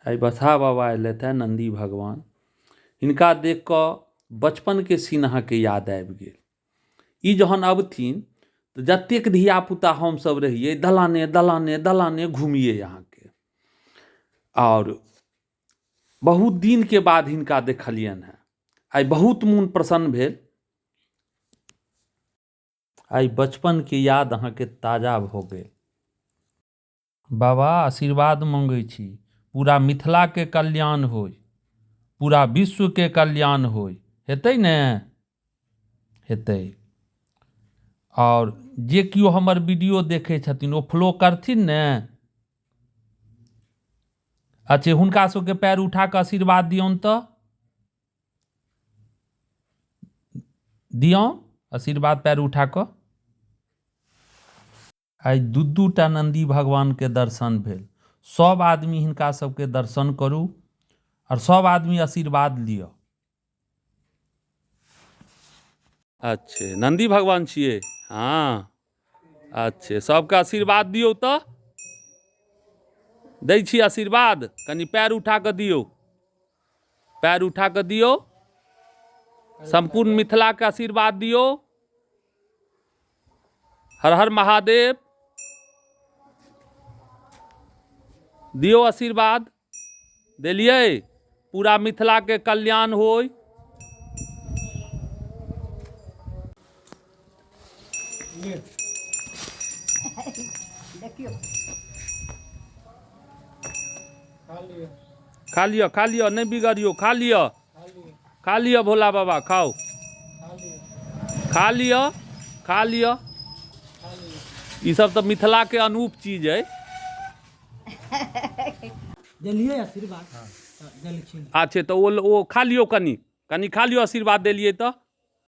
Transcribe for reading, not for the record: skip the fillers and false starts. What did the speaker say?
आइ बसहा बाबा एलथि हेँ, नन्दी भगवान। हिनका देख कऽ बचपनके सीन अहाँके याद आबि गेल। ई जहन अबथिन तऽ जतेक धियापुता हमसभ रहियै, दलाने दलाने दलाने घुमियै अहाँके। आओर बहुत दिनके बाद हिनका देखलियनि हेँ। आइ बहुत मोन प्रसन्न भेल। आइ बचपनके याद अहाँके ताजा भऽ गेल। बाबा आशीर्वाद मङ्गै छी, पूरा मिथिलाके कल्याण होइ, पूरा विश्वके कल्याण होइ। हेतै ने? हेतै। आओर जे केओ हमर वीडियो देखै छथिन ओ फॉलो करथिन ने? अच्छे, हुनका सबके पैर उठा कऽ आशीर्वाद दियौन तऽ दियौन आशीर्वाद पैर उठा कऽ। आइ दू दू टा नन्दी भगवानके दर्शन भेल। सभ आदमी हिनका सबके दर्शन करू आओर सभ आदमी आशीर्वाद लिअ। अच्छे, नन्दी भगवान छियै? हँ। अच्छे, सबके आशीर्वाद दियौ। तऽ दै छी आशीर्वाद, कनि पैर उठा कऽ दियौ, पैर उठा कऽ दियौ। सम्पूर्ण मिथिलाके आशीर्वाद दियौ। हर हर महादेव। दियौ आशीर्वाद। देलियै? पूरा मिथिलाके कल्याण होय। देखियौ। खा लिअ, खा लिअ, नहि बिगड़ियौ, खा लिअ, खा लिअ। भोला बाबा, खाउ, खा लिअ, खा लिअ। ई सब तऽ मिथिलाके अनूप चीज अइ। देलियै आशीर्वाद तऽ देलखिन। अच्छे, तऽ ओ खा लियौ, कनि कनि खा लियौ। आशीर्वाद देलियै तऽ